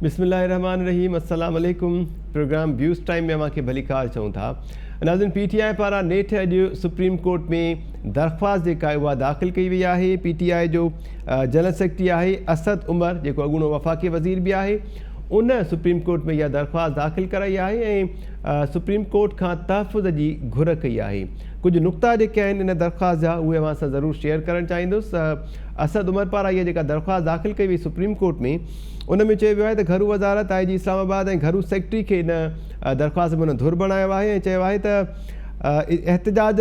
بسم الله الرحمٰن الرحيم السلام عليڪم پروگرام ويوز ٽائيم ۾ اوهان کي ڀليڪار چئون ٿا ناظرين پي ٽي آء پاران نيٺ اڄ سپريم ڪورٽ ۾ درخواست جيڪا آهي اها داخل ڪئي وئي آهي پي ٽي آء جو جنرل سيڪريٽري آهي اسد عمر جيڪو اڳوڻو وفاقي وزير به آهي ان سپريم ڪورٽ ۾ اها درخواست داخل ڪرائي آهي ۽ سپريم ڪورٽ کان تحفظ جي گهر ڪئي آهي ڪجهه نقطا جيڪي آهن ان درخواست جا اهي اوهان سان ضرور شيئر ڪرڻ چاهيندس اسد عمر پاران اها جيڪا درخواست داخل ڪئي وئي سپريم ڪورٽ ۾ ان ۾ چيو ويو آهي ته گهرو وزارت، آء جي اسلام آباد ۽ گهرو سيڪريٽري کي ان درخواست ۾ ان ڌر بڻايو آهي ۽ چيو آهي ته احتجاج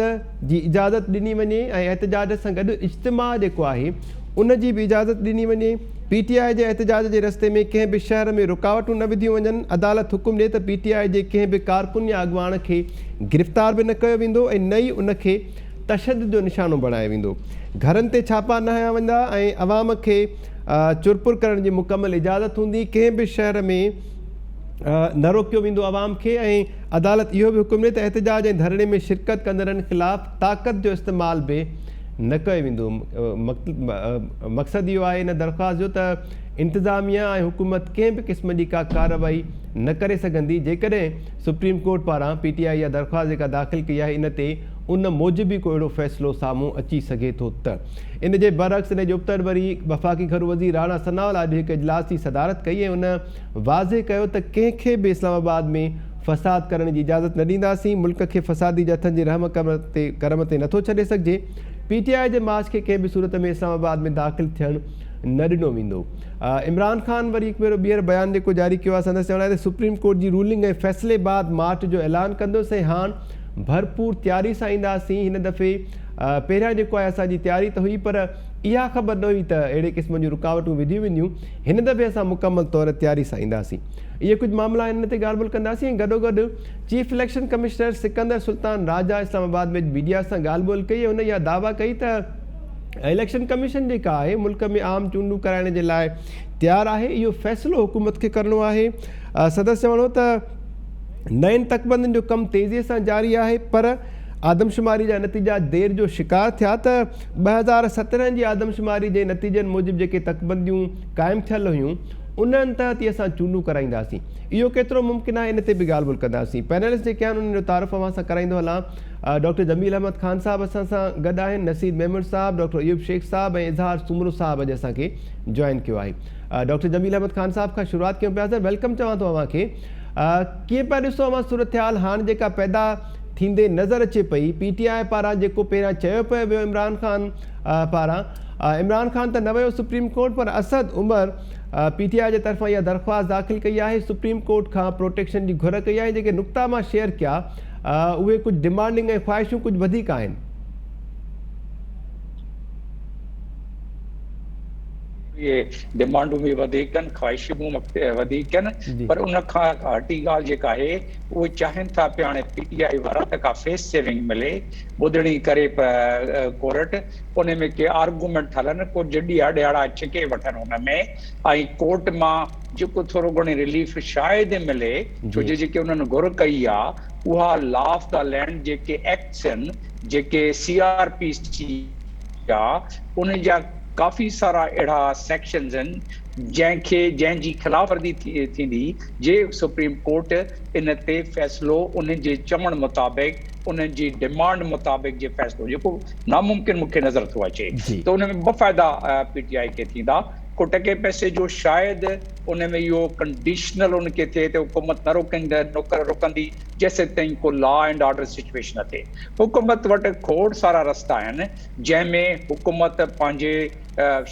جي اجازت ڏني وڃي ۽ احتجاج سان گڏ اجتماع جيڪو آهي ان جي به اجازت ڏني وڃي، پي ٽي آء جي احتجاج جي رستي ۾ ڪنهن به شهر ۾ رڪاوٽون نه وڌيون وڃن، عدالت حڪم ڏي ته پي ٽي آء جي ڪنهن به ڪارڪن يا اڳواڻ کي گرفتار به نه ڪيو ويندو ۽ نه ئي ان کي تشدد جو نشانو بڻايو ويندو، گهرن تي ڇاپا نه هنيا ويندا ۽ عوام کي چرپر ڪرڻ جي مڪمل اجازت هوندي، ڪنهن به شهر ۾ نه روڪيو ويندو عوام کي ۽ عدالت اهو به حڪم ڏئي ته احتجاج ۽ ڌرڻي ۾ شرڪت ڪندڙن خلاف طاقت جو استعمال به نه ڪيو ويندو، مقصد اهو آهي ان درخواست جو ته انتظاميا ۽ حڪومت ڪنهن به قسم جي ڪا ڪارروائي نه ڪري سگهندي، جيڪڏهن سپريم ڪورٽ پاران پي ٽي آء اها درخواست جيڪا داخل ڪئي آهي ان تي ان موجب ئي ڪو اهڙو فيصلو سامهون اچي سگهي ٿو ته ان جي برعڪس ان جي ابتڙ وري وفاقي گهرو وزير راڻا ثناء الله اڄ هڪ اجلاس جي صدارت ڪئي ۽ ان واضح ڪيو ته ڪنهن کي به اسلام آباد ۾ فساد ڪرڻ جي اجازت نه ڏينداسين، ملڪ کي فسادي جٿن جي رحم ڪرم تي نٿو ڇڏي سگهجي، پي ٽي آء جي مارچ کي ڪنهن به صورت ۾ اسلام آباد ۾ داخل ٿيڻ نه ڏنو ويندو. عمران خان وري هڪ ڀيرو ٻيهر بيان جيڪو جاري ڪيو آهي سندس چوڻ آهي ته سپريم ڪورٽ جي رولنگ ۽ فيصلي بعد مارچ جو اعلان ڪندس ۽ هاڻ ڀرپور تياري سان اينداسين، هن دفعي پهريان جيڪو آهي اسان جي تياري ته هئي پر اها خبر نه هئي ته اهڙي قسم جون رڪاوٽون وڌيون وينديون، هن دفعي اسان مڪمل طور تياري سان اينداسين. اهي ڪجهه معاملا آهن ان تي ڳالهه ٻولهه ڪنداسين ۽ گڏوگڏ chief election commissioner Sikandar Sultan Raja Islamabad ۾ media سان ڳالهه ٻولهه ڪئي ۽ هن اها دعويٰ ڪئي ته اليڪشن ڪميشن جيڪا آهي ملڪ ۾ عام چونڊون ڪرائڻ جي لاء تيار آهي اهو فيصلو حڪومت کي ڪرڻو آهي. سندس چوڻ هو ته نين تڪبندين جو ڪم تيزي سان جاري آهي پر آدمشماري جا نتيجا دير جو شڪار ٿيا ته 2017 جي آدمشماري جي نتيجن موجب جيڪي تڪبنديون قائم ٿيل هيون انهن تحت ئي اسان چونڊون ڪرائينداسين اهو ڪيترو ممڪن آهي ان تي به ڳالهه ٻولهه ڪنداسين پينلسٽ جيڪي آهن انهن جو تعارف اوهان سان ڪرائيندو هلان ڊاڪٽر جميل احمد خان صاحب اسان سان گڏ آهن نصير ميمڻ صاحب ڊاڪٽر ايوب شيخ صاحب ۽ اظهار سومرو صاحب اڄ اسان کي جوائن ڪيو آهي ڊاڪٽر جميل احمد خان صاحب کان شروعات ڪيون پيا سر welcome چوان ٿو اوهان کي ڪيئن پيا ڏسو اوهان صورتحال هاڻ جيڪا پيدا ٿيندي نظر اچي پئي پي ٽي آء پاران جيڪو پهريان چيو پيو ويو عمران خان پاران عمران خان ته نه ويو سپريم ڪورٽ پر اسد عمر پي ٽي آء جي طرفان اها درخواست داخل ڪئي آهي سپريم ڪورٽ کان پروٽيڪشن جي گهر ڪئي آهي جيڪي نقطا مان شيئر ڪيا اهي ڪجهه ڊمانڊنگ ۽ خواهشون ڪجهه وڌيڪ آهن. اهي ڊمانڊون به وڌيڪ آهن، خواهشون به وڌيڪ آهن پر ان کان هٽي ڳالهه جيڪا آهي اهي چاهين ٿا پيا هاڻي پي ٽي آء وارا ته ڪا فيس سيونگ ملي، ٻڌڻي ڪري ڪورٽ ان ۾ ڪي آرگومينٽ هلن، ڪجهه ڏيها ڏيهاڙا ڇڪي وٺن ان ۾ ۽ ڪورٽ مان جيڪو ٿورو گهڻي رليف شايد ملي ڇو جو جيڪي انهن گهر ڪئي آهي اها لا آف the land جيڪي ايڪٽس آهن جيڪي سي آر پي سي آ ان جا ڪافي سارا اهڙا سيڪشنز آهن جنهن کي جنهن جي خلاف ورزي ٿيندي جي سپريم ڪورٽ ان تي فيصلو انهن جي چوڻ مطابق انهن جي ڊمانڊ مطابق جي فيصلو جيڪو ناممڪن مون کي نظر ٿو اچي ته ان ۾ ٻه فائدا پي ٽي آء کي ٿيندا ڪو ٽڪي پئسي جو شايد ان ۾ اهو ڪنڊيشنل ان کي ٿئي ته حڪومت نه روڪيندي رڪندي جيسيتائين ڪو لا اينڊ آرڊر سچويشن نه ٿئي. حڪومت وٽ کوڙ سارا رستا آهن جنهن ۾ حڪومت پنهنجي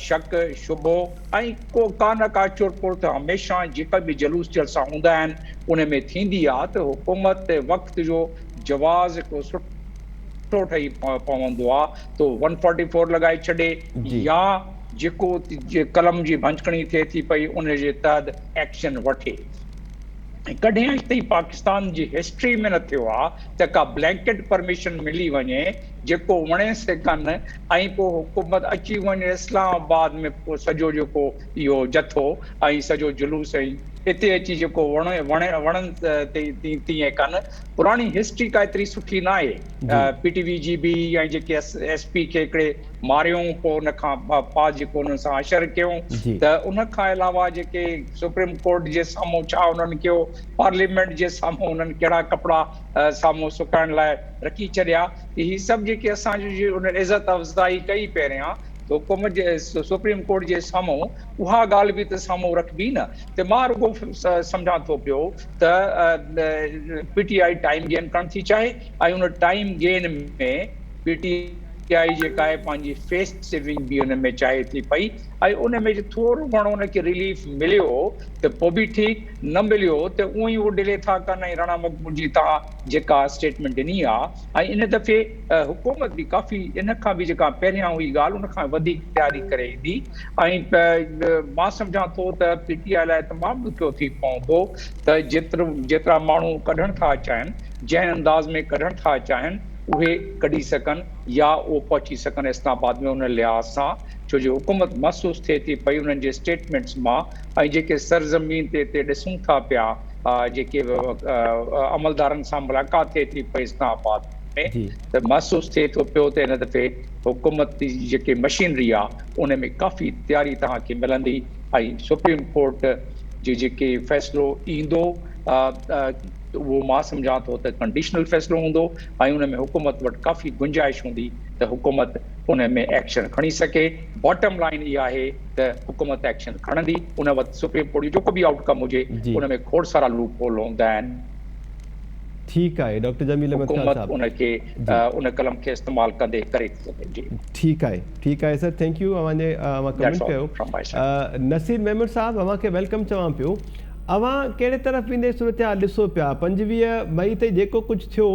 شڪ شبهو ۽ ڪو ڪا نه ڪا چرپر ته هميشه جيڪا به جلوس جلسا هوندا آهن ان ۾ ٿيندي آهي ته حڪومت وقت جو جواز هڪڙو سٺو ٺهي پوندو آهي ته ون فورٽي فور لڳائي ڇڏي يا جيڪو قلم جي ڀڃڪڻي ٿئي ٿي پئي ان جي تحت ايڪشن وٺي. ۽ ڪڏهن اڄ تائين پاڪستان جي هسٽري ۾ نه ٿيو آ ته ڪا بلينڪيٽ پرميشن ملي وڃي جيڪو وڻي سي ڪن ۽ پوء حڪومت اچي وڃي اسلام آباد ۾ پوء سڄو جيڪو اهو جٿو ۽ سڄو جلوس ۽ اتي اچي جيڪو وڻ وڻ وڻن تيئن ڪن. پراڻي هسٽري ڪا ايتري سٺي ناهي. پي ٽي وي جي به ۽ جيڪي ايس پي کي هڪڙي ماريون پوء ان کان بعد جيڪو انهن سان حشر ڪيون ته ان کان علاوه جيڪي سپريم ڪورٽ جي سامهون ڇا انهن ڪيو، پارليامينٽ جي سامهون انهن ڪهڙا ڪپڙا سامهون سڪائڻ لاء رکي ڇڏيا ته هي سڀ جيڪي اسان جي انهن عزت افزائي ڪئي پهريان ته حڪومت جي سپريم ڪورٽ جي سامهون اها ڳالهه به ته سامهون رکبي نه ته مان رڳو سمجهان ٿو پيو ته P T I time gain ڪرڻ ٿي چاهي ۽ ان ٽائيم گين ۾ پي ٽي آء جيڪا آهي پنهنجي فيس سيونگ به ان ۾ چاهي ٿي پئي ۽ ان ۾ جي ٿورو گهڻو ان کي رليف مليو ته پوء به ٺيڪ نه مليو ته اونئن ئي اهو ڊلي ٿا ڪن ۽ راڻا مقبول جي تان جيڪا اسٽيٽمينٽ ڏني آهي ۽ ان دفعي حڪومت به ڪافي ان کان به جيڪا پهريان هئي ڳالهه ان کان وڌيڪ تياري ڪري ايندي ۽ مان سمجهان ٿو ته پي ٽي آء لاء تمام ڏکيو ٿي پوندو ته جيترو جيترا ماڻهو ڪڍڻ ٿا چاهين جنهن انداز ۾ ڪڍڻ ٿا چاهين اهي ڪڍي سگهن يا اهو پهچي سگهن اسلام آباد ۾ ان لحاظ سان ڇو جو حڪومت محسوس ٿئي ٿي پئي انهن جي اسٽيٽمينٽس مان ۽ جيڪي سرزمين تي هتي ڏسون ٿا پيا جيڪي عملدارن سان ملاقات ٿئي ٿي پئي اسلام آباد ۾ ته محسوس ٿئي ٿو پيو ته هن دفعي حڪومت جي جيڪي مشينري آهي ان ۾ ڪافي تياري توهان کي ملندي ۽ سپريم ڪورٽ جي جيڪي فيصلو ايندو اهو مان سمجهان ٿو ته ڪنڊيشنل فيصلو هوندو ۽ ان ۾ حڪومت وٽ ڪافي گنجائش هوندي ته حڪومت ان ۾ ايڪشن کڻي سگهي. باٽم لائين اها آهي ته حڪومت ايڪشن کڻندي، ان وقت سپريم ڪورٽ جو جيڪو به آئوٽ ڪم هجي ان ۾ کوڙ سارا لوپ هول هوندا آهن. ٺيڪ آهي ڊاڪٽر جميل احمد خان حڪومت صاحب. ان کي ان قلم کي استعمال ڪندي ڪري ٿي سگهي. جي. ٺيڪ آهي ٺيڪ آهي سر thank you اوهان جي اوهان that's comment all ڪيو from my side. Naseer Memon صاحب اوهان کي welcome چوان پيو اوهان ڪهڙي طرف ويندي صورتحال ڏسو پيا 25 مئي تي جيڪو ڪجهه ٿيو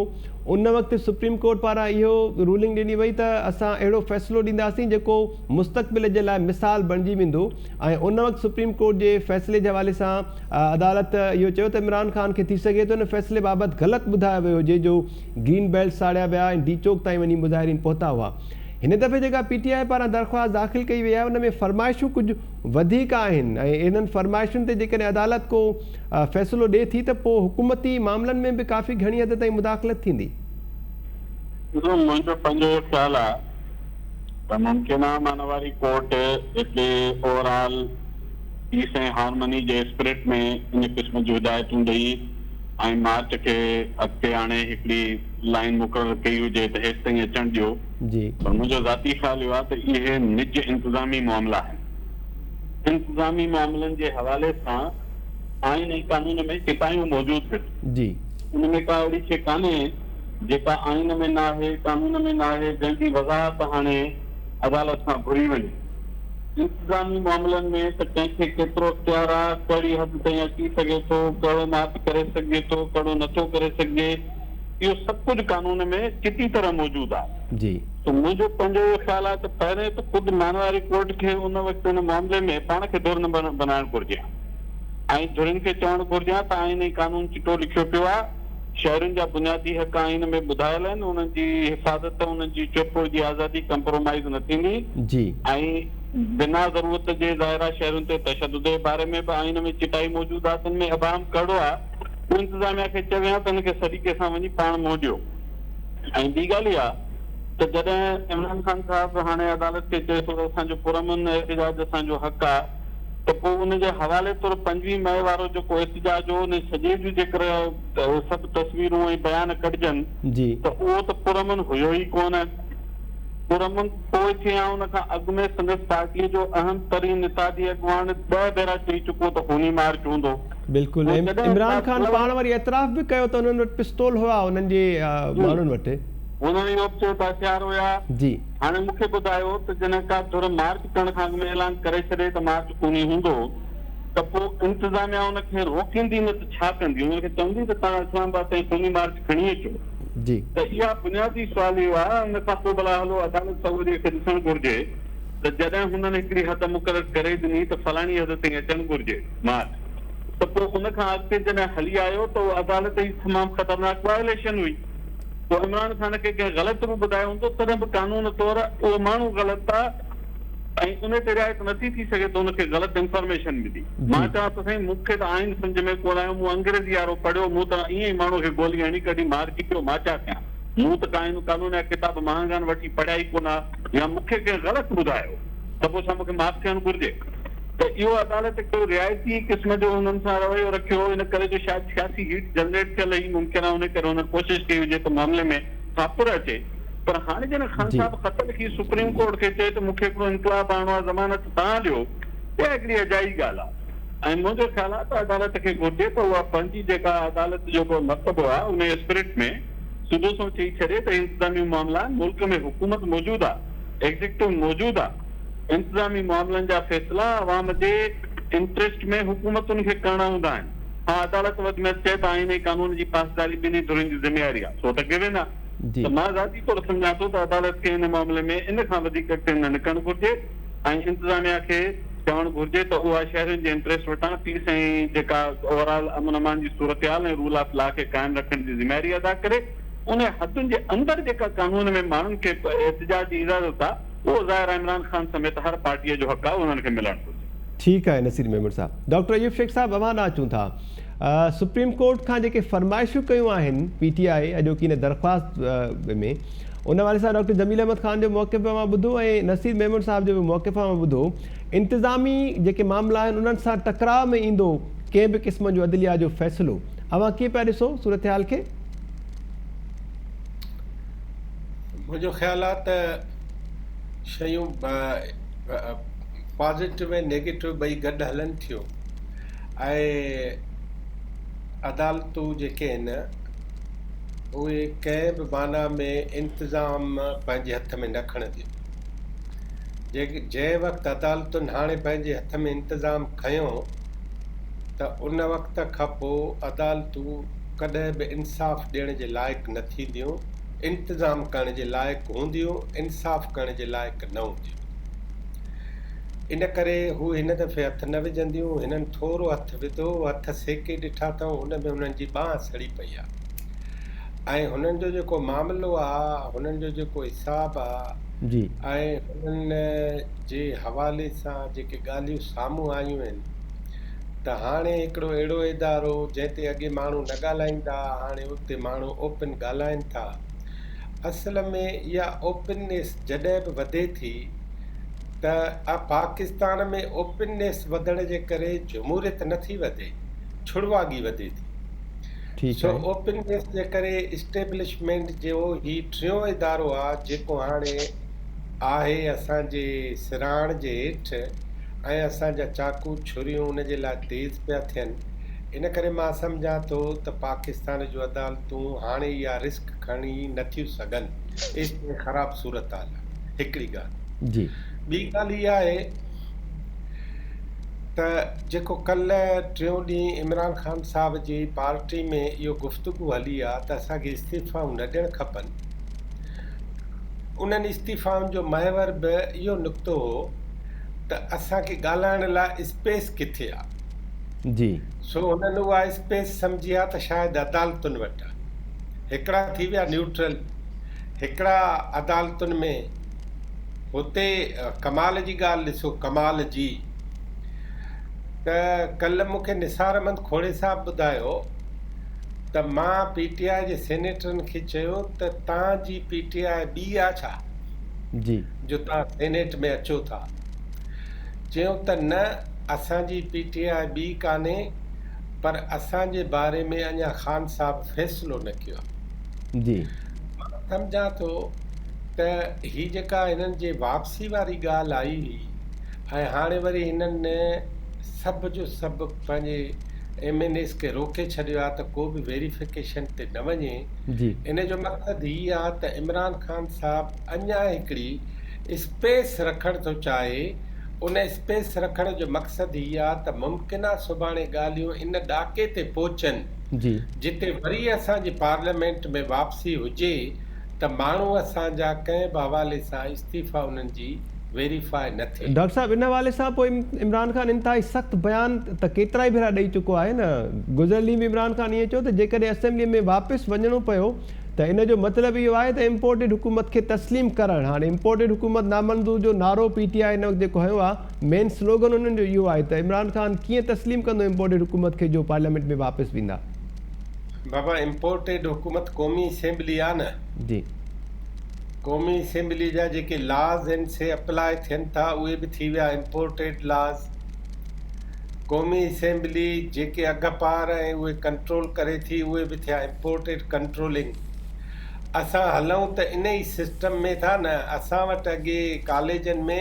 ان وقت سپريم ڪورٽ پاران اهو رولنگ ڏني وئي ته اسان اهڙو فيصلو ڏينداسين جيڪو مستقبل جي لاء مثال بڻجي ويندو ۽ ان وقت سپريم ڪورٽ جي فيصلي جي حوالي سان عدالت اهو چيو ته عمران خان کي ٿي سگهي ٿو ان فيصلي بابت غلط ٻڌايو ويو هجي جو گرين بيلٽ ساڙيا ويا ۽ ڊي چوڪ تائين وڃي مظاهرين پهتا هئا. هن دفعي جيڪا پي ٽي آء پاران درخواست داخل ڪئي وئي آهي ان ۾ فرمائشون ڪجهه وڌيڪ آهن ۽ انهن فرمائشن تي جيڪڏهن عدالت ڪو فيصلو ڏئي ٿي ته پوء حڪومتي معاملن ۾ به ڪافي گهڻي حد تائين مداخلت ٿيندي. ڏسو منهنجو پنهنجو اهو خيال آهي ته ممڪن آهي مانواري ڪورٽ هڪڙي اوور آل پيس ۽ هارمني جي اسپرٽ ۾ ان قسم جون هدايتون ڏئي ۽ مارچ کي اڳتي آڻي هڪڙي لائين مقرر ڪئي هجي ته هيستائين اچڻ ڏيو پر منهنجو ذاتي خيال اهو آهي ته اهي نج انتظامي معاملا آهن. انتظامي معاملن جي حوالي سان آئين ۽ قانون ۾ چتايون موجود هن. ان ۾ ڪا اهڙي شيء ڪانهي جيڪا آئين ۾ ناهي، قانون ۾ ناهي، جنهن جي وضاحت هاڻي عدالت کان گهري وڃي. انتظامي معاملن ۾ ته ڪنهن کي ڪيترو اختيار آ، ڪهڙي حد تائين اچي سگهي ٿو، ڪهڙو مارچ ڪري سگهجي ٿو، ڪهڙو نٿو ڪري سگهجي، اهو سڀ ڪجهه قانون ۾ چٽي طرح موجود آ. سو منهنجو پنهنجو اهو خيال آ ته پهرين ته خود مانواري ڪورٽ کي ان وقت ان معاملي ۾ پاڻ کي ڌر نه بنائڻ گهرجي ها ۽ ڌرين کي چوڻ گهرجي ها ته آئين ۽ قانون چٽو لکيو پيو آ، شهرين جا بنيادي حق آئين ۾ ٻڌايل آهن، انهن جي حفاظت، انهن جي چرپر جي آزادي ڪمپرومائيز نه ٿيندي ۽ بنا ضرورت جي ظاهر آهي شهرين تي تشدد جي باري ۾ به آئين ۾ چٽائي موجود آهي تن ۾ ابهام ڪهڙو آهي اهو انتظاميا کي چوي ها ته هن کي سليقي سان وڃي پاڻ منهن ڏيو ۽ ٻي ڳالهه اها ته جڏهن عمران خان صاحب هاڻي عدالت کي چئي ٿو ته اسان جو پرامن احتجاج اسان جو حق آهي ته پوء ان جي حوالي طور 25 مئي وارو جيڪو احتجاج هو ان سڄي جون جيڪر سڀ تصويرون ۽ بيان ڪڍجن ته اهو ته پرامن هيو ئي ڪونه. پرامن پوء ٿئي ها ان کان اڳ ۾ سندس پارٽيء جو اهم ترين اتحادي اڳواڻ ڏهه ڀيرا چئي چڪو ته خوني مارچ هوندو. بلڪل پوء ۽ جڏهن عمران خان پاڻ وري اعتراف به ڪيو ته انهن وٽ پستول هئا انهن جي ماڻهن وٽ. هنن اهو به چيو ته هٿيار هيا. هاڻي مون کي ٻڌايو ته جڏهن ڪا ڌر مارچ ڪرڻ کان اڳ ۾ اعلان ڪري ڇڏي ته مارچ خوني هوندو ته پوء انتظاميا ان کي روڪيندي نه ته ڇا ڪندي؟ انهن کي چوندي ته توهان اسلام آباد تائين خوني مارچ کڻي اچو؟ ته اها بنيادي سوال اهو آهي. ان کان پوء ڀلا هلو عدالت سڳوريء کي ڏسڻ گهرجي ته جڏهن هنن هڪڙي حد مقرر ڪري ڏني ته فلاڻي حد تائين اچڻ گهرجي مارچ ته پوء ان کان اڳتي جڏهن هلي آيو ته اهو عدالت جي تمام خطرناڪ وائوليشن هئي. پوء عمران خان کي ڪنهن غلط به ٻڌايو هوندو تڏهن به قانون طور اهو ماڻهو غلط آ، ۽ ان تي رعايت نٿي ٿي سگهي ته ان کي غلط انفارميشن ملي. مان چوان ٿو سائين مون کي ته آئين سمجهه ۾ ڪونه آيو، مون انگريزي وارو پڙهيو، مون ته ائين ئي ماڻهوء کي گولي هڻي ڪڍي مارجي پيو، مان ڇا ڪيان؟ مون ته ڪا آئين قانون جا ڪتاب مهانگا آهن وٺي پڙهيا ئي ڪونه ها يا مون کي ڪنهن غلط ٻڌايو ته پوء ڇا مون کي معاف ٿيڻ گهرجي؟ ته اهو عدالت هڪڙو رعايتي قسم جو هنن سان رويو رکيو هو، ان ڪري جو شايد سياسي هيٽ جنريٽ ٿيل هئي، ممڪن آهي ان ڪري هنن ڪوشش ڪئي هجي ته معاملي ۾ ٿاپر اچي. پر هاڻي جڏهن خان صاحب خط لکي سپريم ڪورٽ کي چئي ته مون کي هڪڙو انقلاب آڻڻو آهي ضمانت توهان ڏيو، اها هڪڙي اجائي ڳالهه آهي ۽ منهنجو خيال آهي ته عدالت کي گهرجي ته اها پنهنجي جيڪا عدالت جو هڪڙو مرتبو آهي ان اسپرٽ ۾ سڌو سنئون چئي ڇڏي ته هي انتظامي معاملا آهن، ملڪ ۾ حڪومت موجود آهي، ايگزيڪٽو موجود آهي. انتظامي معاملن جا فيصلا عوام جي انٽريسٽ ۾ حڪومتن کي ڪرڻا هوندا آهن. ها عدالت وڌ ۾ وڌ چئي ته آئين ۽ قانون جي پاسداري ٻنهي ڌرين جي ذميواري آهي سو ته گيون آهي ته مان ذاتي طور سمجهان ٿو ته عدالت کي ان معاملي ۾ ان کان وڌيڪ اڳتي نه نڪرڻ گهرجي ۽ انتظاميا کي چوڻ گهرجي ته اها شهرين جي انٽريسٽ وٽان پيس ۽ جيڪا اوور آل امن امان جي صورتحال ۽ رول آف لا کي قائم رکڻ جي ذميواري ادا ڪري ان حدن جي اندر جيڪا قانون ۾ ماڻهن کي احتجاج جي اجازت آهي اهو ظاهر آهي عمران خان سميت هر پارٽيء جو حق آهي انهن کي ملڻ گهرجي. ٺيڪ آهي نصير ميمڻ صاحب. ڊاڪٽر ايوب شيخ صاحب اوهان ڏانهن اچون ٿا. سپريم ڪورٽ کان جيڪي فرمائشون ڪيون آهن پي ٽي آء اڄوڪي ان درخواست ۾ ان حوالي سان ڊاڪٽر جميل احمد خان جو موقف به اوهان ٻڌو ۽ نصير ميمڻ صاحب جو به موقف اوهان ٻڌو. انتظامي جيڪي معاملا آهن انهن سان ٽڪراء ۾ ايندو ڪنهن به قسم جو عدليه جو فيصلو اوهان ڪيئن پيا ڏسو صورتحال کي؟ منهنجو خيال آ ته شيون پازيٽو ۽ نيگيٽو ٻئي گڏ هلن ٿيون ۽ عدالتون جيڪي آهن اهي ڪنهن به معنيٰ ۾ انتظام پنهنجي هٿ ۾ نه کڻنديون. جنهن وقت عدالتن هاڻي پنهنجي هٿ ۾ انتظام کنيو ته ان وقت کان پوء عدالتون ڪڏهن به انصاف ڏيڻ جي لائق نه ٿينديون، انتظام ڪرڻ جي لائق هونديون، انصاف ڪرڻ جي لائق نه هونديون. ان ڪري هو هن دفعي هٿ نه وجهنديون. هنن ٿورو هٿ وڌو، هٿ سيڪي ڏٺا اٿئون، ان ۾ هنن جي ٻانهن سڙي پئي آ ۽ هنن جو جيڪو معاملو آ، هنن جو جيڪو حساب آ ۽ هنن جي حوالي سان جيڪي ڳالهيون سامهون آيون آهن، ته هاڻي هڪڙو اهڙو ادارو جنهن تي اڳي ماڻهو نه ڳالهائيندا ها هاڻي اتي ماڻهو اوپن ڳالهائين ٿا. اصل ۾ اها اوپننيس جڏهن به وڌي ٿي ته پاڪستان ۾ اوپننيس وڌڻ جي ڪري جمهوريت نه ٿي وڌي ڇڙواڳي وڌي ٿي. سو اوپننيس جي ڪري اسٽيبلشمينٽ جو هي ٽيون ادارو آ جيڪو هاڻي آهي اسان جي سراڻ جي هيٺ ۽ اسان جا چاقو ڇريون ان جي لاء تيز پيا ٿين ان ڪري مان سمجهان ٿو ته پاڪستان جون عدالتون هاڻي اها رسڪ کڻي نه ٿيون سگهن ايستائين خراب صورتحال آهي هڪڙي ڳالهه جي. ٻي ڳالهه اها آهي ته جيڪو ڪلهه ٽيون ڏينهن عمران خان صاحب جي پارٽي ۾ اهو گفتگو هلي آهي ته اسان کي استعيفائون نه ڏيڻ کپن انهن استعيفائن جو محور به اهو نڪتو هو ته اسان کي ڳالهائڻ لاء اسپيس ڪٿي آ؟ جي. سو هنن اها اسپيس سمجهي آ ته شايد عدالتن وٽ آ. هڪڙا ٿي ويا نيوٽرل، هڪڙا عدالتن ۾. هتي ڪمال جي ڳالهه ڏسو ڪمال جي ته ڪلهه مون کي نثار احمد کوڙي صاحب ٻڌايو ته مان پي ٽي آء جي سينيٽرن کي چيو ته تان جي پي ٽي آء ٻي آ ڇا؟ جي. جو تان سينيٽ ۾ اچو ٿا. چيو ته نه اسان جي پي ٽي آء ٻي ڪانهي پر اسان جي باري ۾ اڃا خان صاحب فيصلو نه ڪيو آ. جي. مان سمجهان ٿو ته هي جيڪا هنن جي واپسي واري ڳالهه آئي هئي ۽ هاڻي وري هنن سڀ جو سڀ پنهنجي ايم اين ايز کي روڪي ڇڏيو آهي ته ڪو به ويريفڪيشن تي نه وڃي ان جو مقصد هي آهي ته عمران خان صاحب اڃا هڪڙي اسپيس رکڻ ٿو چاهي ان اسپيس رکڻ جو مقصد هي آهي ته ممڪن آهي سڀاڻي ڳالهيون ان ڏاڪي تي پهچن جتي وري اسان جي پارليامينٽ ۾ واپسي هجي ته ماڻهو اسان جا ڪنهن به حوالي سان استعيفا انهن جي ويريفاء نه ٿئي. ڊاڪٽر صاحب ان حوالي سان پوء عمران خان انتهائي سخت بيان ته ڪيترائي ڀيرا ڏئي چڪو آهي نه، گذريل ڏينهن به عمران خان ائين چيو ته جيڪڏهن اسيمبلي ۾ واپس وڃڻو پيو ته ان جو مطلب اهو آهي ته امپورٽيڊ حڪومت کي تسليم ڪرڻ هاڻي امپورٽيڊ حڪومت نامنظور جو نعرو پي ٽي آء هن وقت جيڪو هنيو آهي مين سلوگن انهن جو اهو آهي ته عمران خان ڪيئن تسليم ڪندو امپورٽيڊ حڪومت کي جو پارليامينٽ ۾ واپس ويندا. بابا امپورٽيڊ حڪومت قومي اسيمبلي آ نه. جي. قومي اسيمبلي جا جيڪي لاز آهن سي اپلاء ٿين ٿا اهي به ٿي ويا امپورٽيڊ لاز. قومي اسيمبلي جيڪي اگهه پار ۽ اهي ڪنٽرول ڪري ٿي اهي به ٿيا امپورٽيڊ ڪنٽرولنگ. اسان هلون ته ان ئي سسٽم ۾ ٿا نه اسان وٽ اڳي ڪاليجن ۾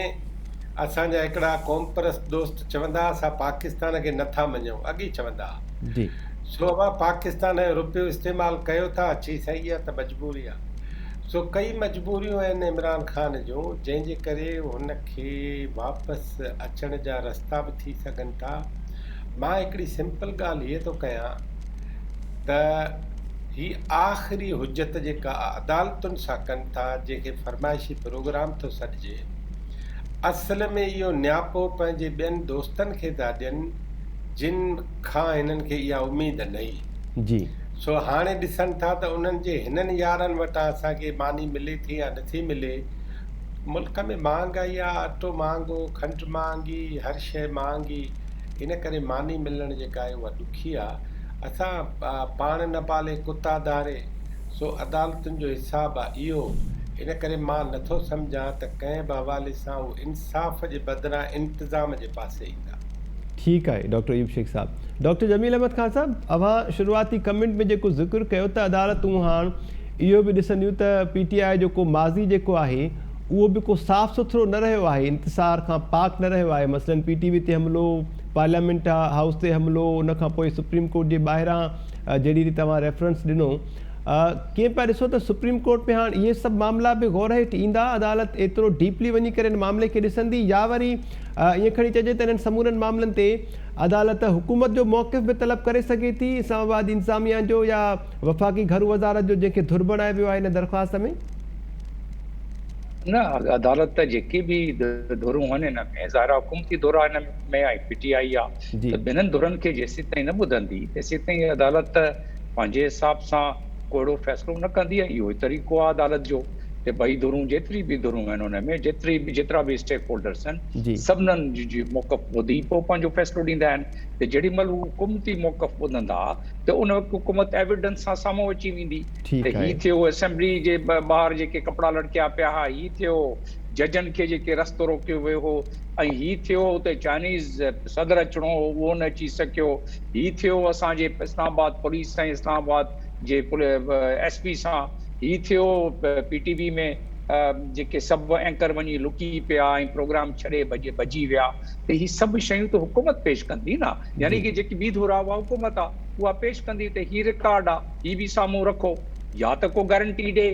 اسان جا هڪڙا قومپرست دوست چوندا ها اسان پاڪستان کي نه ٿا مڃون اڳي چوندا ها. جي. سو اوهان پاڪستان جو روپيو استعمال ڪيو ٿا چي سائين اها ته مجبوري آ. سو ڪئي مجبوريون آهن عمران خان جون جنهن جي ڪري هن کي واپس اچڻ جا رستا به ٿي سگهن ٿا. مان هڪڙي سمپل ڳالهه هيء ٿو ڪيان ته هي آخري حجت جيڪا عدالتن سان ڪن ٿا جنهن کي فرمائشي پروگرام ٿو سڏجي اصل ۾ اهو نياپو پنهنجي ٻين دوستن کي ٿا ڏين جن کان هنن کي اها اميد نه هئي. جي. سو هاڻي ڏسن ٿا ته انهن جي هنن يارن وٽان اسان کي ماني ملي ٿي يا نٿي ملي. ملڪ ۾ مهانگائي آ، اٽو مهانگو، کنڊ مهانگي، هر شيء مهانگي، ان ڪري ماني ملڻ جيڪا آهي اها ڏکي آ. اسان پاڻ نه پالي ڪتا ڌاري، سو عدالتن جو حساب آ اهو. ان ڪري مان نٿو سمجهان ته ڪنهن به حوالي سان هو انصاف جي بدران انتظام جي پاسي ايندا. ٺيڪ آهي ڊاڪٽر ايوب شيخ صاحب. ڊاڪٽر جميل احمد خان صاحب اوهان شروعاتي ڪمينٽ ۾ جيڪو ذڪر ڪيو ته عدالتون هاڻ اهو به ڏسنديون ته پي ٽي آء جو ڪو ماضي جيڪو آهي اهو به ڪو صاف سٿرو نه رهيو آهي انتصار کان پاڪ نه رهيو آهي مثلاً پي ٽي وي تي حملو پارليامينٽ هائوس تي حملو ان کان پوء سپريم ڪورٽ جي ٻاهران جهڙي ريت اوهان ريفرنس ڏنو ڪيئن پيا ڏسو ته سپريم ڪورٽ ۾ هاڻ اهي سڀ معاملا به غور هيٺ ايندا عدالت ايترو ڊيپلي وڃي ڪري ان معاملي کي ڏسندي يا وري ائين کڻي چئجي ته انهن سمورن معاملن تي عدالت حڪومت جو موقف به طلب ڪري سگهي ٿي، اسلام آباد جي انتظاميا جو يا وفاقي گهرو وزارت جو جنهن کي ڌر بڻايو ويو آهي ان درخواست ۾. نه عدالت ته جيڪي به ڌرون آهن ان ۾ ظاهر آهي حڪومتي ڌر آهي ان ۾ ۽ پي ٽي آء آهي ته ٻنهن ڌرن کي جيسيتائين نه ٻڌندي تيسيتائين عدالت پنهنجي حساب سان ڪو اهڙو فيصلو نه ڪندي ۽ اهو ئي طريقو آهي عدالت جو ته ٻئي ڌرون جيتري به ڌرون آهن ان ۾ جيتري به جيترا به اسٽيڪ هولڊرس آهن سڀنن جي موقف ٻڌي پوء پنهنجو فيصلو ڏيندا آهن ته جيڏي مهل هو حڪومتي موقف ٻڌندا ته ان وقت حڪومت ايويڊنس سان سامهون اچي ويندي ته هي ٿيو اسيمبلي جي ٻاهر جيڪي ڪپڙا لڙڪيا پيا ها هي ٿيو ججن کي جيڪي رستو روڪيو ويو هو ۽ هي ٿيو اتي چائنيز صدر اچڻو هو اهو نه اچي سگهيو هي ٿيو اسان جي اسلام آباد پوليس ۽ اسلام آباد جي ايس پي سان هي ٿيو پي ٽي وي ۾ جيڪي سڀ اينڪر وڃي لڪي پيا ۽ پروگرام ڇڏي ڀڄي ڀڄي ويا ته هي سڀ شيون ته حڪومت پيش ڪندي نه يعني ڪي جيڪي ٻي ڌر آ اها حڪومت آ اها پيش ڪندي ته هي رڪارڊ آ هي به سامهون رکو يا ته ڪو گارنٽي ڏي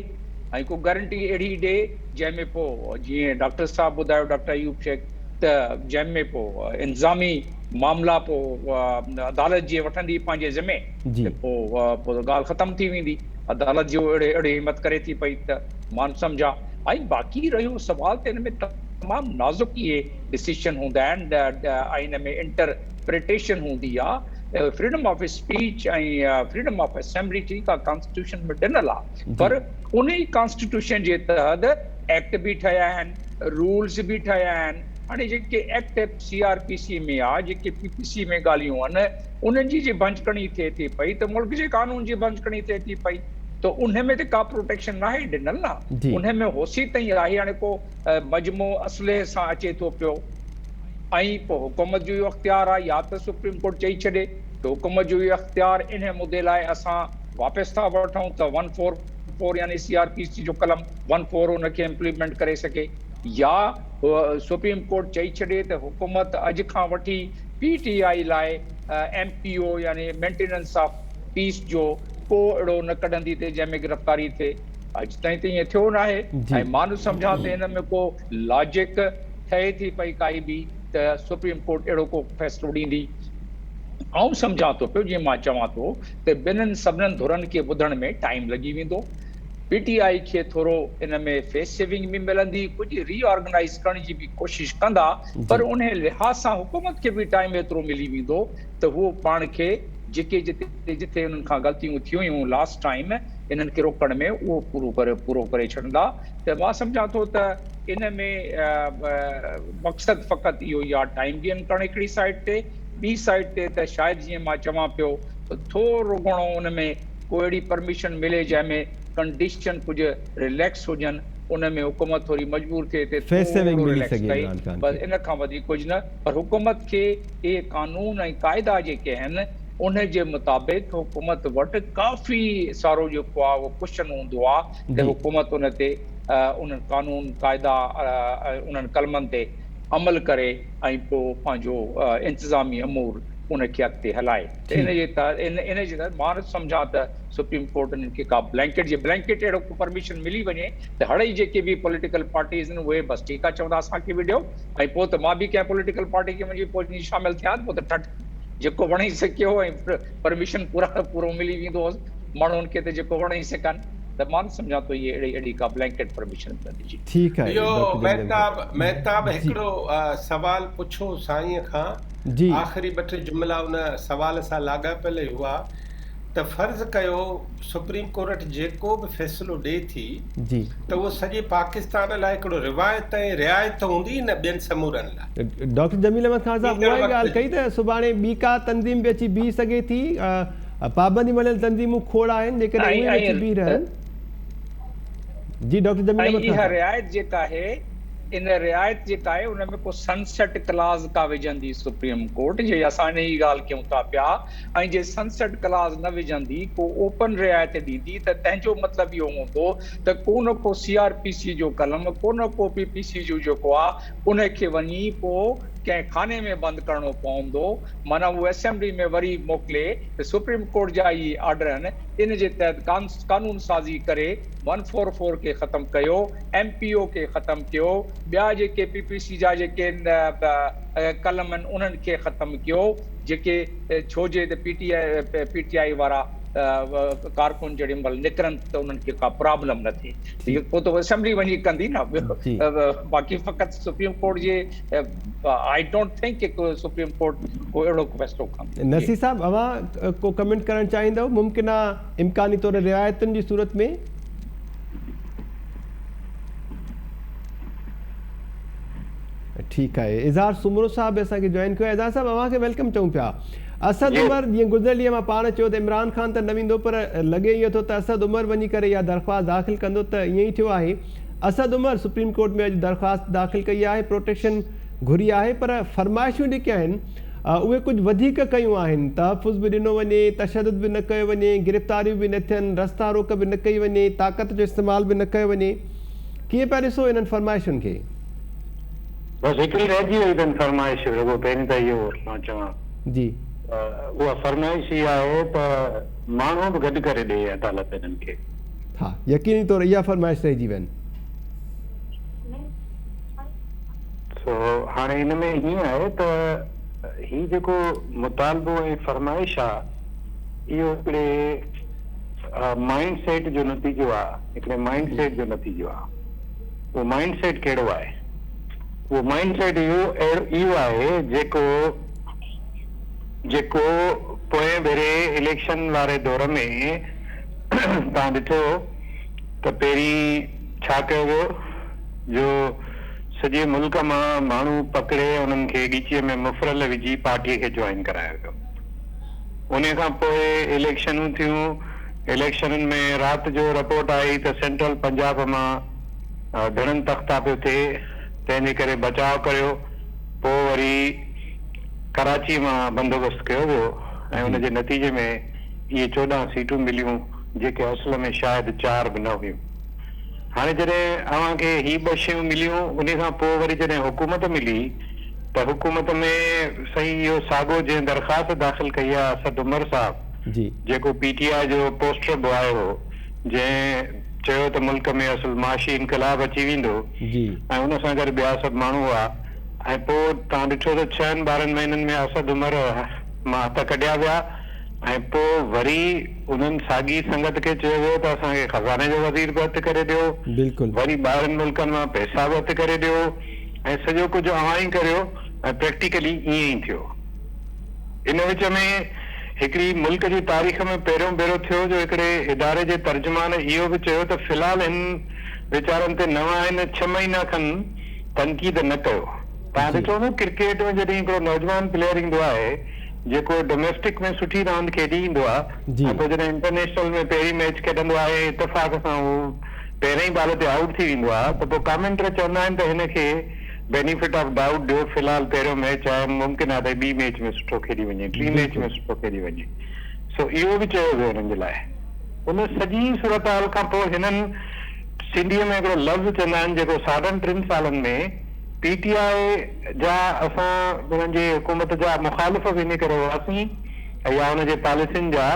۽ ڪو گارنٽي اهڙي ڏي جنهن ۾ پوء جيئن ڊاڪٽر صاحب ٻڌايو ڊاڪٽر ايوب شيخ ته جنهن ۾ پوء انتظامي معاملا پوء عدالت جي وٺندي پنهنجي ذمي ته پوء پوء ڳالهه ختم ٿي ويندي. عدالت جو اهڙي اهڙي همت ڪري ٿي پئي ته مان سمجهان. ۽ باقي رهيو سوال ته ان ۾ تمام نازڪ اهي ڊسيشن هوندا آهن ۽ ان ۾ انٽر پريٽيشن هوندي آ. Freedom of speech ۽ freedom of assembly ٺيڪ آ ڪانسٽيٽيوشن ۾ ڏنل آ پر ان ئي ڪانسٽيٽيوشن جي تحت ايڪٽ به ٺهيا آهن رولز به ٺهيا آهن. هاڻي جيڪي act C R P C ۾ آ جيڪي پي پي سي ۾ ڳالهيون آهن انهن جي جي ڀڃڪڻي ٿئي ٿي پئي ته ملڪ جي قانون جي ڀڃڪڻي ٿئي ٿي پئي ته انهي ۾ ته ڪا پروٽيڪشن ناهي ڏنل نه انهي ۾ هوسي تائين آهي هاڻي ڪو مجموعو اسلحي سان اچي ٿو پيو ۽ پوء حڪومت جو اهو اختيار آهي يا ته سپريم ڪورٽ چئي ڇڏي ته حڪومت جو اهو اختيار انهي مدي لاء اسان واپس ٿا وٺون ته ون فور فور يعني سي آر پي سي جو قلم ون فور ان کي امپليمينٽ ڪري سگهي يا سپريم ڪورٽ چئي ڇڏي ته حڪومت اڄ کان وٺي پي ٽي آء لاء ايم پي او يعني مينٽيننس آف پيس جو ڪو اهڙو نه ڪڍندي ته جنهن ۾ گرفتاري ٿئي. اڄ تائين ته ائين ٿيو ناهي ۽ مان نه سمجهان ته ان ۾ ڪو لاجڪ ٺهي ٿي پئي ڪائي به ته سپريم ڪورٽ اهڙو ڪو فيصلو ڏيندي. آئون سمجهان ٿو پيو جيئن مان چوان ٿو ته ٻنهن سڀنن ڌرن کي ٻڌڻ ۾ ٽائيم لڳي ويندو. پي ٽي آء کي ٿورو ان ۾ فيس سيونگ به ملندي، ڪجهه ري آرگنائيز ڪرڻ جي به ڪوشش ڪندا پر انهي لحاظ سان حڪومت کي به ٽائيم ايترو ملي ويندو ته هو پاڻ کي جيڪي جتي جتي انهن کان غلطيون ٿيون هيون لاسٽ ٽائيم انهن کي روڪڻ ۾ اهو پورو ڪري پورو ڪري ڇڏندا ته مان سمجهان ٿو ته ان ۾ مقصد فقط اهو ئي آهي ٽائيم گين ڪرڻ هڪڙي سائيڊ تي ٻي سائيڊ تي ته شايد جيئن مان چوان پيو ته ٿورو گهڻو ان ۾ ڪو اهڙي پرميشن ملي جنهن ۾ ڪنڊيشن ڪجهه رليڪس هجن ان ۾ حڪومت ٿوري مجبور ٿئي ته فيس سيونگ ٿورو ملي رليڪس سگهي ڪئي عمران خان بس کي. ان کان وڌيڪ ڪجهه نه پر حڪومت کي اهي قانون ۽ قاعدا جيڪي آهن ان جي مطابق حڪومت وٽ ڪافي سارو جيڪو آهي اهو ڪشن هوندو آهي ته جي. حڪومت ان تي انهن قانون قاعدا ۽ انهن قلمن تي عمل ڪري ۽ پوء پنهنجو انتظامي امور ان کي اڳتي هلائي ته ان ٺيڪ. جي تحت ان جي تحت مان نٿو سمجهان ته سپريم ڪورٽ انهن کي ڪا بلينڪيٽ جي بلينڪيٽ اهڙو ڪو پرميشن ملي وڃي ته هڙئي جيڪي به پوليٽيڪل پارٽيز آهن اهي بس ٺيڪ آهي چوندا اسان کي به ڏيو ۽ پوء ته مان به ڪنهن پوليٽيڪل پارٽي کي وڃي پوء وڃي شامل ٿيان ته پوء ته ٺٺ جيڪو وڻي سي ڪيو ۽ پرميشن پورا پورو ملي ويندو هوس ماڻهن کي ته جيڪو وڻي سي ڪن ته مان نه سمجهان ٿو اهي اهڙي اهڙي ڪا بلينڪيٽ پرميشن ملندي جي. ٺيڪ آهي اهو ڊاڪٽر جميل احمد مهتاب مهتاب جي. هڪڙو سوال پڇو سائين کان جي. آخري ٻه ٽي جملا ان سوال سان لاڳاپيل ئي هئا ته فرض ڪيو سپريم ڪورٽ جيڪو به فيصلو ڏئي ٿي جي. ته اهو سڄي پاڪستان لاء هڪڙو روايت ۽ رعايت هوندي نه ٻين سمورن لاء. ڊاڪٽر جميل احمد خان صاحب ايندڙ اها ئي وقت ڳالهه جي. ڪئي ته سڀاڻي ٻي ڪا تنظيم به اچي بيهي سگهي ٿي پابندي مڙهيل تنظيمون کوڙ آهن جيڪڏهن ۽ اهي به اچي ۽ بيهي رهن. جي ڊاڪٽر جميل ۽ احمد خان اها صاحب. رعايت جيڪا آهي ان رعايت جيڪا آهي ان ۾ ڪو سن سيٽ ڪلاز ڪا وجهندي سپريم ڪورٽ جي اسان ان جي ڳالهه ڪيون ٿا پيا ۽ جي سن سيٽ ڪلاز نه وجهندي ڪو اوپن رعايت ڏيندي ته تنهن جو مطلب اهو هوندو ته ڪو نه ڪو سي آر پي سي جو قلم ڪو نه ڪو پي پي سي جو جيڪو آهي ان کي وڃي پو ڪنهن خاني ۾ بند ڪرڻو پوندو معنيٰ اهو اسيمبلي ۾ وري موڪلي ته سپريم ڪورٽ جا اهي آرڊر آهن ان جي تحت قانون سازي ڪري ون فور فور کي ختم ڪيو، ايم پي او کي ختم ڪيو، ٻيا جيڪي پي پي سي جا جيڪي قلم آهن انهن کي ختم ڪيو، جيڪي ڇو جي ته P T I P T I وارا ڪارڪن جيڏي مهل نڪرن ته انهن کي ڪا پرابلم نه ٿئي، پوء ته اسيمبلي وڃي ڪندي نه، باقي فقط سپريم ڪورٽ جي I don't think K supreme court ڪو اهڙو فيصلو کڻندي. نصير صاحب اوهان ڪو ڪمينٽ ڪرڻ چاهيندؤ ممڪنه امڪاني طور رعايتن جي صورت ۾؟ ٺيڪ آهي اظهار سومرو صاحب به اسان کي جوائن ڪيو آهي اظهار صاحب اوهان کي welcome چئون پيا اسد عمر جيئن گذريل ڏينهن مان پاڻ چيو ته عمران خان ته نه ويندو پر لڳي ائين ٿو ته اسد عمر وڃي ڪري اها درخواست داخل ڪندو ته ائين ئي ٿيو آهي اسد عمر سپريم ڪورٽ ۾ اڄ درخواست داخل ڪئي آهي پروٽيڪشن گهري آهي پر فرمائشون جيڪي آهن اهي ڪجهه وڌيڪ ڪيون آهن، تحفظ به ڏنو وڃي، تشدد به نه ڪيو وڃي، گرفتاريون به نه ٿين، رستا روڪ به نه ڪئي وڃي، طاقت جو استعمال به نه ڪيو وڃي. ڪيئن پيا ڏسو انهن فرمائشن کي؟ بس هڪڙي رهجي وئي اٿن فرمائش رڳو پهرين ته اهو مان چوان جي. ته اها فرمائش اها آهي ته ماڻهو به گڏ ڪري ڏئي عدالت انهن کي. ها يقيني طور اها فرمائش رهجي وين. سو هاڻي ان ۾ هيئن آهي ته هي جيڪو مطالبو ۽ فرمائش آ اهو هڪڙي مائنڊ سيٽ جو نتيجو آ، هڪڙي مائنڊ سيٽ جو نتيجو آ. اهو مائنڊ سيٽ ڪهڙو آهي؟ اهو مائنڊ سيٽ اهو اهو آهي جيڪو جيڪو پوئين ڀيري اليڪشن واري دور ۾ توهان ڏٺو ته پهرين ڇا ڪيو ويو جو سڄي ملڪ مان ماڻهو پڪڙي انهن کي ڳچيء ۾ مفرل وجهي پارٽيء کي جوائن ڪرايو ويو. انهيء کان پوء اليڪشنون ٿيون. اليڪشنن ۾ رات جو رپورٽ آئي ته سينٽرل پنجاب مان ڌڙن تختا پيو ٿئي، تنهن جي ڪري بچاء ڪريو. پوء وري ڪراچيء مان بندوبست ڪيو ويو ۽ ان جي نتيجي ۾ اهي 14 سيٽون مليون، جيڪي اصل ۾ شايد چار به نه هيون. هاڻي جڏهن اوهان کي هي ٻه شيون مليون انهي کان پوء وري جڏهن حڪومت ملي ته حڪومت ۾ سائين اهو ساڳو جنهن درخواست داخل ڪئي آهي اسد عمر صاحب جيڪو پي ٽي آء جو پوسٽر بواء هو جنهن چيو ته ملڪ ۾ اصل معاشي انقلاب اچي ويندو ۽ ان سان گڏ ٻيا سڀ ماڻهو هئا ۽ پوء توهان ڏٺو ته ڇهن ٻارهن مهينن ۾ اسد عمر مان هٿ ڪڍيا ويا ۽ پوء وري انهن ساڳي سنگت کي چيو ويو ته اسان کي خزاني جو وزير به هٿ ڪري ڏيو، وري ٻاهرين ملڪن مان پئسا به هٿ ڪري ڏيو ۽ سڄو ڪجهه اوهان ئي ڪريو ۽ پريڪٽيڪلي ائين ئي ٿيو. ان وچ ۾ هڪڙي ملڪ جي تاريخ ۾ پهريون ڀيرو ٿيو جو هڪڙي اداري جي ترجمان اهو به چيو ته في الحال هن ويچارن تي نوان آهن ڇهه مهينا کن تنقيد نه ڪيو. توهان ڏٺو هوندو ڪرڪيٽ ۾ جڏهن هڪڙو نوجوان پليئر ايندو آهي جيڪو ڊوميسٽڪ ۾ سٺي راند کيڏي ايندو آهي ۽ پوء جڏهن انٽرنيشنل ۾ پهرين ميچ کيڏندو آهي ۽ اتفاق سان هو پهرين ئي بال تي آئوٽ ٿي ويندو آهي ته پوء ڪامينٽر چوندا آهن ته هن کي بينيفٽ آف ڊائوٽ ڏيو في الحال پهريون ميچ آهي ممڪن آهي ته ٻي ميچ ۾ سٺو کيڏي وڃي ٽين ميچ ۾ سٺو کيڏي وڃي سو اهو به چيو ويو هنن جي لاء. ان سڄي صورتحال کان پوء هنن سنڌيء ۾ هڪڙو لفظ چوندا آهن جيڪو ساڍن ٽن سالن ۾ پي ٽي آء جا اسان انهن جي حڪومت جا مخالف به ان ڪري هئاسين يا ان جي پاليسين جا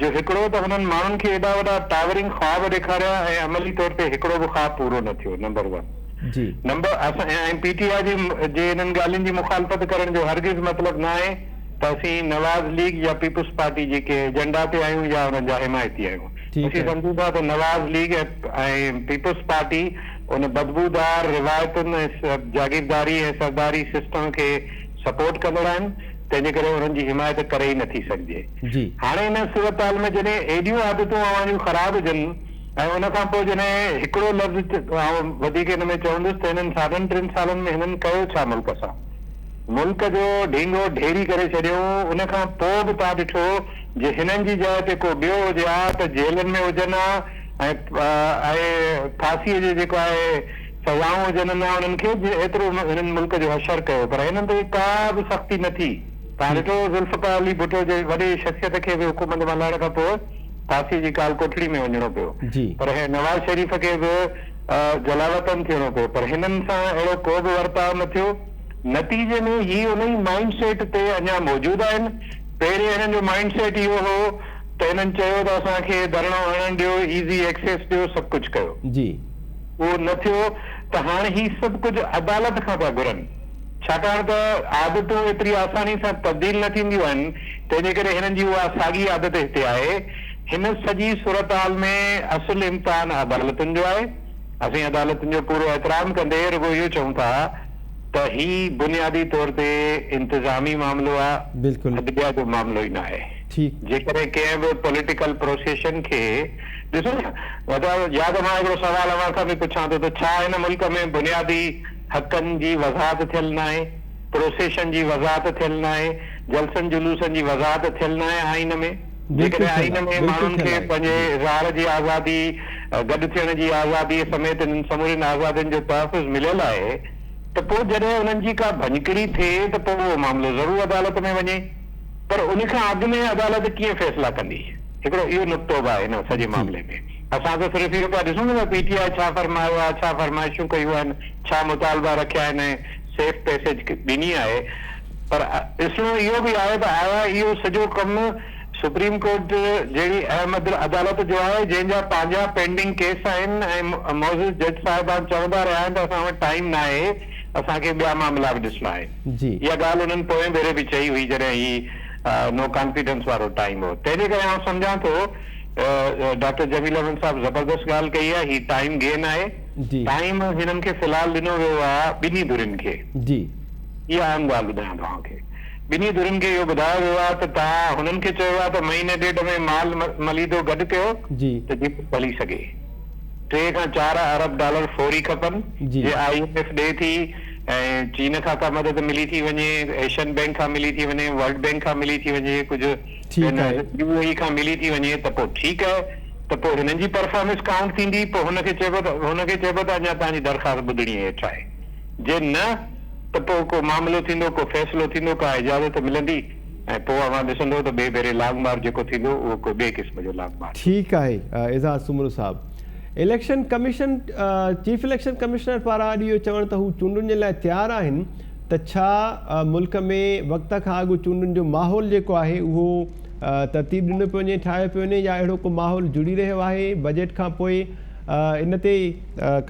جو هڪڙو ته هنن ماڻهن کي ايڏا وڏا ٽاورنگ خواب ڏيکاريا ۽ عملي طور تي هڪڙو به خواب پورو نه ٿيو نمبر ون. جي. نمبر اسان ۽ پي ٽي آء جي جي انهن ڳالهين جي مخالفت ڪرڻ جو هرگز مطلب ناهي ته اسين نواز ليگ يا پيپلز پارٽي جي ڪنهن ايجنڊا تي آهيون يا انهن جا حمايتي آهيون. ٺيڪ اسين آهي. سمجهون ٿا ته نواز ليگ ۽ پيپلز پارٽي ان بدبودار روايتن ۽ جاگيرداري ۽ سرداري سسٽم کي سپورٽ ڪندڙ آهن تنهن جي ڪري انهن جي حمايت ڪري ئي نٿي سگهجي. جي. هاڻي ان صورتحال ۾ جڏهن ايڏيون عادتون اوهان جون خراب هجن ۽ ان کان پوء جڏهن هڪڙو لفظ آئون وڌيڪ هن ۾ چوندس ته هنن ساڍن ٽن سالن ۾ هنن ڪيو ڇا ملڪ سان؟ ملڪ جو ڍينگو ڍيري ڪري ڇڏيائون، ان کان پوء به توهان ڏٺو جي هنن جي جاء تي ڪو ٻيو هجي ها ته جيلن ۾ هجن ها ۽ ۽ ڦاسيء جي جيڪو آهي سزائون هجن ها انهن کي جي ايترو هنن ملڪ جو حشر ڪيو پر هنن تي ڪا به سختي نه ٿي. توهان ڏٺو ذوالفقار علي ڀٽو جهڙي وڏي شخصيت کي به حڪومت مان لهڻ کان پوء ڦاسي جي ڪال ڪوٺڙي ۾ وڃڻو پيو پر نواز شريف کي به جلاوطن ٿيڻو پيو پر هنن سان اهڙو ڪو به ورتاء نه ٿيو. نتيجي ۾ هي ان ئي مائنڊ سيٽ تي اڃا موجود آهن. پهرين هنن جو مائنڊ سيٽ اهو هو ته هنن چيو ته اسان کي ڌرڻو هڻڻ ڏيو، ايزي ايڪسيس ڏيو، سڀ ڪجهه ڪيو. اهو نه ٿيو ته هاڻ هي سڀ ڪجهه عدالت کان پيا گهرن. ڇاڪاڻ ته عادتون ايتري آساني سان تبديل نه ٿينديون آهن، تنهن جي ڪري هنن جي اها ساڳي عادت هتي آهي. هن سڄي صورتحال ۾ اصل امتحان عدالتن جو آهي. اسين عدالتن جو پورو احترام ڪندي رڳو اهو چئون ٿا ته هي بنيادي طور تي انتظامي معاملو آهي، عدليه جو معاملو ئي ناهي. جيڪڏهن ڪنهن به پوليٽيڪل پروسيشن کي ڏسو نه مطلب يا ته مان هڪڙو سوال اوهان کان به پڇان ٿو ته ڇا هن ملڪ ۾ بنيادي حقن جي وضاحت ٿيل ناهي، پروسيشن جي وضاحت ٿيل ناهي، جلسن جلوسن جي وضاحت ٿيل ناهي آئين ۾؟ جيڪڏهن آئين ۾ ماڻهن کي پنهنجي اظهار جي آزادي، گڏ ٿيڻ جي آزادي سميت انهن سمورين آزادين جو تحفظ مليل آهي ته پوء جڏهن انهن جي ڪا ڀڃڪڙي ٿئي ته پوء اهو معاملو ضرور عدالت ۾ وڃي پر ان کان اڳ ۾ عدالت ڪيئن فيصلا ڪندي؟ هڪڙو اهو نقطو به آهي هن سڄي معاملي ۾. اسان ته صرف اهو پيا ڏسون نه ته پي ٽي آء ڇا فرمايو آهي، ڇا فرمائشون ڪيون آهن، ڇا مطالبا رکيا آهن ۽ سيف پئسيج ڏني آهي پر ڏسڻو اهو به آهي ته آيا اهو سڄو ڪم سپريم ڪورٽ جهڙي اهم عدالت جو آهي جنهن جا پنهنجا پينڊنگ ڪيس آهن ۽ معزز جج صاحبان چوندا رهيا آهن ته اسان وٽ ٽائيم ناهي اسان کي ٻيا معاملا به ڏسڻا آهن. اها ڳالهه انهن پوئين ڀيري به چئي هئي جڏهن هي نو ڪانفيڊنس وارو ٽائيم هو تنهن جي ڪري آئون سمجهان ٿو ڊاڪٽر جميل احمد صاحب زبردست ڳالهه ڪئي آهي هي ٽائيم گين آهي ٽائيم هنن کي في الحال ڏنو ويو آهي ٻنهي ڌرين کي اها اهم ڳالهه ٻڌايان توهان کي ٻنهي ڌرين کي اهو ٻڌايو ويو آهي ته توهان هنن کي چيو آهي ته مهيني ڏيڍ ۾ مال مليدو گڏ ڪيو ته جيئن هلي سگهي 3 کان 4 ارب ڊالر فوري کپن جي I M F ڏئي ٿي ۽ چين کان ڪا مدد ملي ٿي وڃي ايشين بينڪ کان ملي ٿي وڃي ورلڊ بينڪ کان ملي ٿي وڃي ڪجهه يو اي اي کان ملي ٿي وڃي ته پوء ٺيڪ آهي ته پوء هنن جي پرفارمنس ڪائونٽ ٿيندي پوء هن کي چئبو ته هن کي چئبو ته اڃا توهان جي درخواست ٻڌڻي هيٺ آهي جي نه ته پوء ڪو معاملو ٿيندو ڪو فيصلو ٿيندو ڪا اجازت ملندي ۽ پوء اوهان ڏسندو ته ٻئي ڀيري لانگ مارچ جيڪو ٿيندو اهو ڪو ٻئي قسم جو لانگ مارچ ٿيندو. ٺيڪ آهي اعزاز سومرو صاحب. Election commission chief election commissioner پاران اڄ اهو چوڻ ته هو چونڊن جي لاء تيار آهن ته ڇا ملڪ ۾ وقت کان اڳ چونڊن جو ماحول جيڪو آهي اهو ترتيب ڏنو پيو وڃي ٺاهيو پيو وڃي يا اهڙو ڪو ماحول جڙي رهيو آهي بجيٽ کان پوء ان تي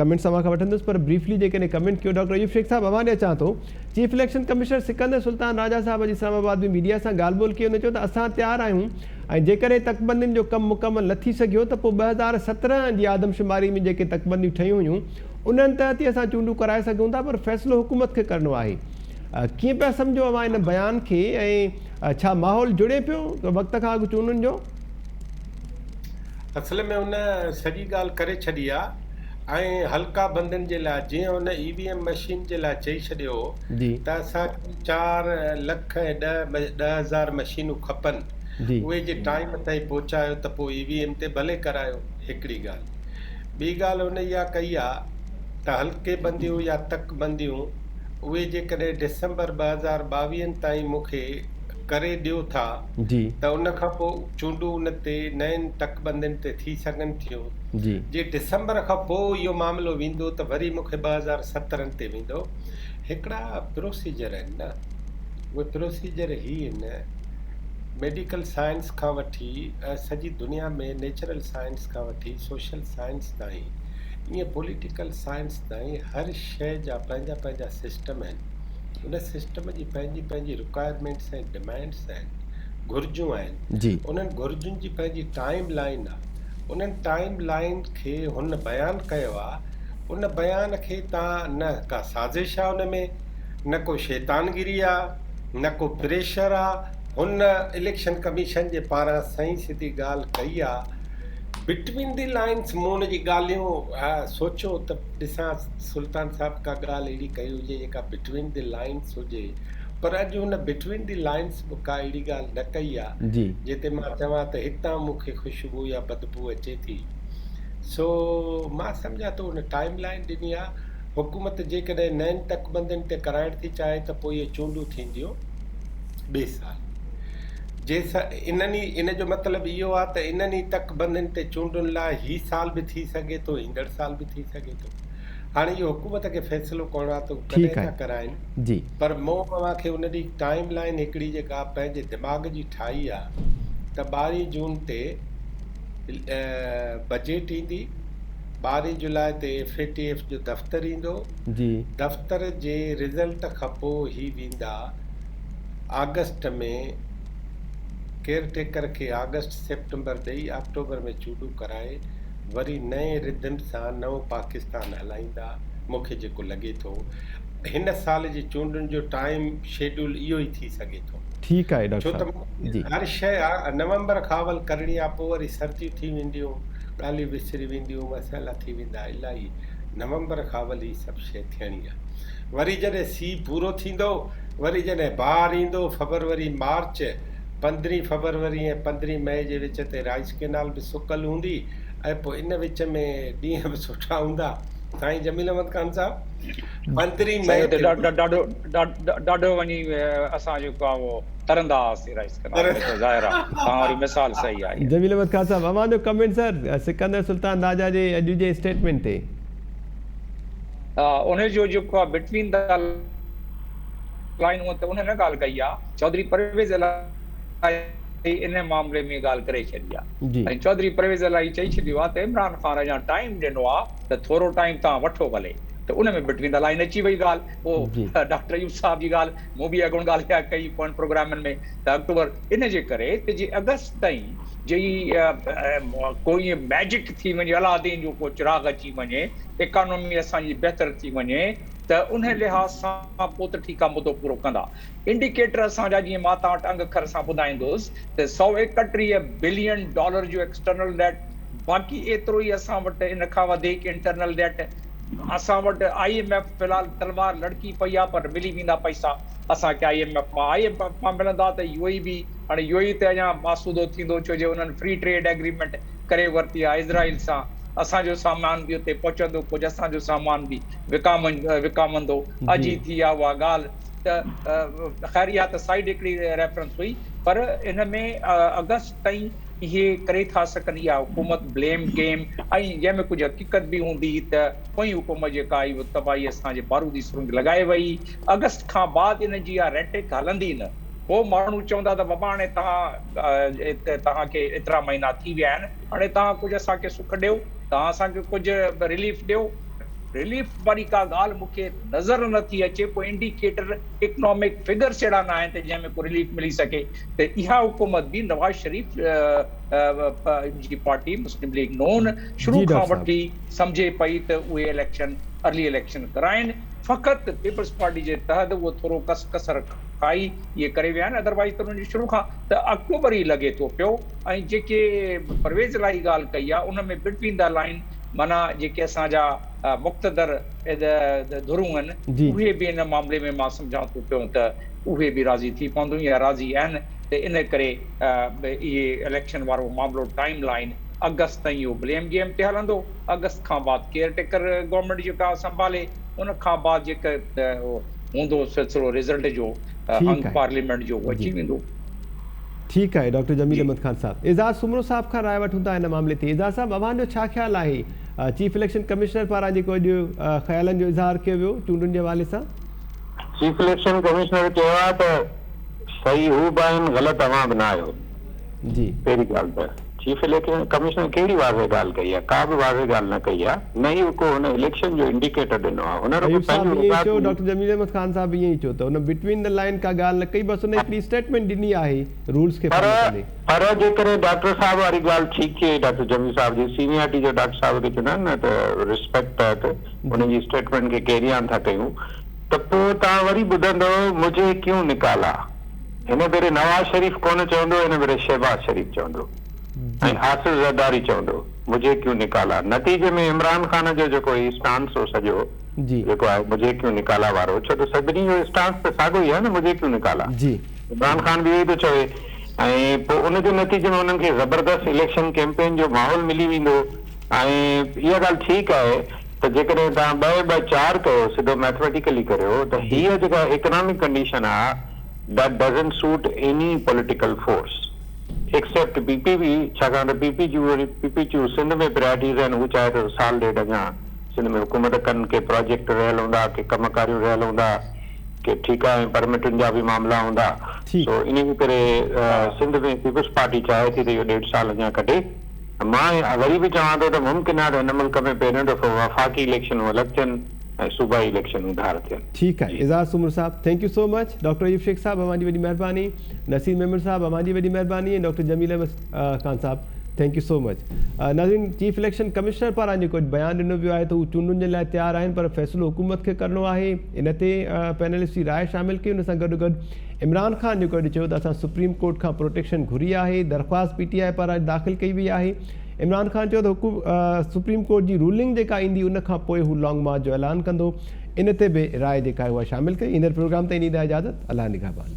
ڪمينٽس اوهان کان وٺندس پر بريفلي جيڪڏهن ڪمينٽ ڪيو ڊاڪٽر ايوب شيخ صاحب اوهان ڏي اچان ٿو chief election commissioner Sikandar Sultan Raja صاحب اڄ اسلام آباد ۾ ميڊيا سان ڳالهه ٻولهه ڪئي هن چيو ته اسان تيار آهيون ۽ جيڪڏهن تڪبندين جو ڪم مڪمل نه ٿي سگهيو ته پوء 2017 جي آدمشماري ۾ جيڪي تڪبنديون ٺهيون هيون انهن تحت ئي اسان چونڊون ڪرائي سگهون ٿا پر فيصلو حڪومت کي ڪرڻو آهي. ڪيئن پيا سمجهو اوهان ان بيان کي ۽ ڇا ماحول جڙي پيو وقت کان اڳ چونڊن جو؟ اصل ۾ هن سڄي ڳالهه ڪري ڇڏي آ ۽ حلقا بندين جي لاء جيئن هن اي وي ايم مشين جي لاء چئي ڇڏيو هو ته اسان کي 4 لک ۽ 10,000 مشينون کپن اهي جي ٽائيم تائين پهچايو ته پوء اي وي ايم تي ڀلي ڪرايو هڪڙي ڳالهه ٻي ڳالهه هن اها ڪئي آ ته حلقي بنديون يا تڪ بنديون اهي جيڪڏهن ڊسمبر 2022 تائين مون کي ڪري ڏيو ٿا ته ان کان پوء چونڊون ان تي نين تڪبندين تي ٿي سگهن ٿيون. جي ڊسمبر کان پوء اهو معاملو ويندو ته وري مون کي 2017 تي ويندو. هڪڙا پروسيجر آهن نه، اهي پروسيجر هي آهن، ميڊيڪل سائنس کان وٺي سڄي دنيا ۾ نيچرل سائنس کان وٺي سوشل سائنس تائين ائين پوليٽيڪل سائنس تائين هر شيء جا پنهنجا پنهنجا سسٽم آهن. ان سسٽم جي پنهنجي پنهنجي رڪوائرمينٽس ۽ ڊمانڊس آهن، گهرجون آهن، انهن گهرجن جي پنهنجي ٽائيم لائين آ، انهن ٽائيم لائين کي هن بيان ڪيو آ، ان بيان کي تان نه ڪا سازش آ ان ۾، نه ڪو شيطانگيري آ، نه ڪو پريشر آ، هن اليڪشن ڪميشن جي پاران سئين سڌي ڳالهه ڪئي آ، بٽوين the lines مون ان جي ڳالهيون سوچيو ته ڏسان سلطان صاحب ڪا ڳالهه اهڙي ڪئي هجي جيڪا بٽوين the lines هجي پر اڄ هن بٽوين the lines به ڪا اهڙي ڳالهه نه ڪئي آ جنهن تي مان چوان ته هتان مون کي خوشبو يا بدبو اچي ٿي سو مان سمجهان ٿو هن ٽائيم لائين ڏني آ حڪومت جيڪڏهن نين تڪبندين تي ڪرائڻ ٿي چاهي ته پوء اهي چونڊون ٿينديون ٻئي سال جي انهن ئي ان جو مطلب اهو آ ته انهن ئي تڪبندين تي چونڊن لاء هي سال به ٿي سگهي ٿو ايندڙ سال به ٿي سگهي ٿو. هاڻي اهو حڪومت کي فيصلو ڪرڻو آ ته هو ڪڏهن ٿا ڪرائين پر مون اوهان کي ان ڏينهن ٽائيم لائين هڪڙي جيڪا پنهنجي دماغ جي ٺاهي آ ته 12 جون تي بجيٽ ايندي 12 جولاء تي ايف اي ٽي ايف جو دفتر ايندو دفتر جي رزلٽ کان پوء هي ويندا آگسٽ ۾ ڪيئر ٽيڪر کي آگسٽ سيپٽمبر ڏئي آڪٽوبر ۾ چونڊون ڪرائي وري نئين رڌم سان نئون پاڪستان هلائيندا مون کي جيڪو لڳي ٿو هن سال جي چونڊن جو ٽائيم شيڊول اهو ئي ٿي سگهي ٿو ٺيڪ آهي ڊاڪٽر ڇو ته صاحب جي. هر شيء نومبر کان اول ڪرڻي آ پوء وري سرديون ٿي وينديون ڳالهيون وسري وينديون مسئلا ٿي ويندا الائي نومبر کان اول هي سڀ شيء ٿيڻي آ وري جڏهن سيء پورو ٿيندو وري جڏهن بهار ايندو فبروري مارچ پندرهين فبروري ۽ پندرهين مئي جي وچ تي رائيس ڪينال به سڪل هوندي ۽ پوء ان وچ ۾ ڏينهن به سٺا هوندا. سائين جميل احمد خان صاحب پندرهين سائين مئي اتي تي ڏاڍو ڏاڍو وڃي اسان جيڪو آهي اهو ترندا هئاسين رائيس ڪينال ۾ ته ظاهر آهي توهان واري مثال صحيح آهي. جميل احمد خان صاحب اوهان جو ڪمينٽ سر سڪندر سلطان راجا جي اڄ جي اسٽيٽمينٽ تي. ان جو جيڪو آهي بٽوين the line هونء ته ان نه ڳالهه ڪئي آ، چوڌري پرويز الاهي ان معاملي ۾ ڳالهه ڪري ڇڏي آ ۽ چوڌري پرويز الاهي چئي ڇڏيو آ ته عمران خان اڃا ٽائيم ڏنو آ ته ٿورو ٽائيم توهان وٺو ڀلي ته ان ۾ بٽوين the line اچي وئي ڳالهه پوء ڊاڪٽر ايوب صاحب جي ڳالهه مون به اڳوڻ ڳالهه اها ڪئي پوين پروگرامن ۾ ته آڪٽوبر ان جي ڪري ته جي اگست تائين جي ڪو ائين ميجڪ ٿي وڃي الادين جو ڪو چراغ اچي وڃي ايڪانومي اسان جي بهتر ٿي وڃي ته انهي لحاظ سان پوء ته ٺيڪ آ مدو پورو ڪندا. انڊيڪيٽر اسان جا جيئن مان توهان وٽ انگ اکر سان ٻڌائيندوس ته 131 بلين ڊالر جو ايڪسٽرنل ڊيٽ باقي ايترو ئي اسان وٽ ان کان وڌيڪ انٽرنل ڊيٽ اسان وٽ I M F في الحال تلوار لڙڪي پئي آ پر ملي ويندا پئسا اسان کي I M F مان I M F مان ملندا ته يو اي به هاڻي يو اي ته اڃا آسودو ٿيندو ڇو جو انهن فري ٽريڊ ايگريمينٽ ڪري ورتي آ اسرائيل سان اسان جو سامان به اتي پهچندو ڪجهه اسان جو سامان به وڪامندو اڄ ئي ٿي آ اها ڳالهه ته خير اها ته سائيڊ هڪڙي ريفرنس هئي پر ان ۾ آگسٽ تائين اهي ڪري ٿا سگهن اها حڪومت بليم گيم ۽ جنهن ۾ ڪجهه حقيقت به هوندي ته پوئين حڪومت جيڪا آئي اها تباهي اسان جي بارودي سرنگ لڳائي وئي آگسٽ کان بعد ان جي اها ريٽرڪ هلندي نه پوء ماڻهو چوندا ته بابا هاڻي توهان توهان کي ايترا مهينا ٿي ويا آهن هاڻي توهان ڪجهه اسان کي سک ڏيو توهان اسان کي ڪجهه رليف ڏيو. رليف واري ڪا ڳالهه مون کي نظر نه ٿي اچي، ڪو انڊيڪيٽر اڪنامڪ فگرس اهڙا نه آهن ته جنهن ۾ ڪو رليف ملي سگهي ته اها حڪومت به نواز شريف جي پارٽي مسلم ليگ نون شروع کان وٺي سمجهي پئي ته اهي اليڪشن ارلي اليڪشن ڪرائين فقط پيپلز پارٽي جي تحت اهو ٿورو ڪس ڪسر کائي اهي ڪري ويا آهن ادروائيز ته انهن جو شروع کان ته آڪٽوبر ئي لڳي ٿو پيو ۽ جيڪي پرويز الاهي ڳالهه ڪئي آهي ان ۾ بٽوين the line معنيٰ جيڪي اسان جا مقتدر ڌرون آهن اهي به ان معاملي ۾ مان سمجهان ٿو پيو ته اهي به راضي ٿي پونديون يا راضي آهن ته ان ڪري اهي اليڪشن وارو معاملو ٽائيم لائين آگسٽ تائين اهو بليم گيم تي هلندو آگسٽ کان بعد ڪيئر ٽيڪر گورنمينٽ جيڪا سنڀالي ان کان بعد جيڪا هوندو سلسلو رزلٽ جو هنگ پارليامينٽ جو اهو اچي ويندو. ٺيڪ آهي ڊاڪٽر جميل احمد خان صاحب. اعزاز سومرو صاحب کان راء وٺون ٿا ان معاملي تي. اعزاز صاحب اوهان جو ڇا خيال آهي چيف اليڪشن ڪمشنر پاران جيڪو اڄ خيالن جو اظهار ڪيو ويو چونڊن جي حوالي سان؟ چيف اليڪشن ڪمشنر چيو آهي ته صحيح هو به آهن غلط اوهان به نه آهيو. جي. پهرين ڳالهه ته چيف اليڪشن ڪمشنر ڪهڙي واضح ڳالهه ڪئي آهي ڪا به واضح ڳالهه نه ڪئي آهي نه ئي ڪو هن اليڪشن جو انڊيڪيٽر ڏنو آهي هن رڳو ايوب صاحب پنهنجو به ائين ئي حساب چيو ڊاڪٽر جميل احمد خان صاحب به ائين ئي چيو ته هن بٽوين the line ڪا ڳالهه نه ڪئي بس هن هڪڙي اسٽيٽمينٽ ڏني آهي رولز کي پر فالو ڪندي. پر جيڪڏهن ڊاڪٽر صاحب واري ڳالهه ٺيڪ ٿي وئي ڊاڪٽر جميل صاحب جي سينيارٽي جو ڊاڪٽر صاحب کي چوندا آهن نه ته رسپيڪٽ تحت ان جي اسٽيٽمينٽ کي ڪيري آن ٿا ڪيون ته پوء توهان وري ٻڌندؤ مجهي ڪيون نڪالا هن ڀيري نواز شريف ڪونه چوندو هن ڀيري شهباز شريف چوندو ۽ آصف زرداري چوندو مجهي ڪيون نڪالا نتيجي ۾ عمران خان جو جيڪو هي اسٽانس هو سڄو جيڪو آهي مجهي ڪيون نڪالا وارو ڇو ته سڀني جو اسٽانس ته ساڳيو ئي آهي نه مجهي ڪيون نڪالا عمران خان به اهو ئي ٿو چوي ۽ پوء ان جي نتيجي ۾ انهن کي زبردست اليڪشن ڪيمپين جو ماحول ملي ويندو ۽ اها ڳالهه ٺيڪ آهي ته جيڪڏهن توهان ٻه ۽ ٻه چار ڪيو سڌو ميٿميٽيڪلي ڪريو ته هيء جيڪا اڪنامڪ ڪنڊيشن آهي that doesn't suit any political force except P P به ڇاڪاڻ ته پي پي جون وري پي پي جون سنڌ ۾ پرائرٽيز آهن هو چاهي ٿو سال ڏيڍ اڃا سنڌ ۾ حڪومت ڪن ڪي پراجيڪٽ رهيل هوندا ڪي ڪم ڪاريون رهيل هوندا ڪي ٺيڪا ۽ پرمٽن جا به معاملا هوندا سو انهي جي ڪري سنڌ ۾ پيپلز پارٽي چاهي ٿي ته اهو ڏيڍ سال اڃا ڪڍي مان وري به چوان ٿو ته ممڪن آهي ته هن ملڪ ۾ پهريون دفعو وفاقي اليڪشنون الڳ ٿين ۽ صوبائي اليڪشنون ڌار ٿين. ٺيڪ آهي اعزاز سومرو صاحب thank you so much doctor Ayub Shaikh صاحب اوهان جي وڏي مهرباني نصير ميمڻ صاحب اوهان جي وڏي مهرباني ۽ ڊاڪٽر جميل احمد خان صاحب thank you so much ناظرين چيف اليڪشن ڪمشنر پاران جيڪو اڄ بيان ڏنو ويو آهي ته هو چونڊن جي لاء تيار آهن پر فيصلو حڪومت کي ڪرڻو آهي ان تي پينلسٽ جي راء شامل ڪئي ان سان گڏو گڏ عمران خان جيڪو اڄ چيو ته اسان سپريم ڪورٽ کان پروٽيڪشن گهري آهي درخواست پي ٽي آء پاران داخل ڪئي وئي آهي عمران خان چيو ته سپريم ڪورٽ جي رولنگ جيڪا ايندي ان کان پوء هو لانگ مارچ جو اعلان ڪندو ان تي به راء جيڪا آهي اها شامل ڪئي ايندڙ پروگرام تائين ڏيندا اجازت الله نگهبان.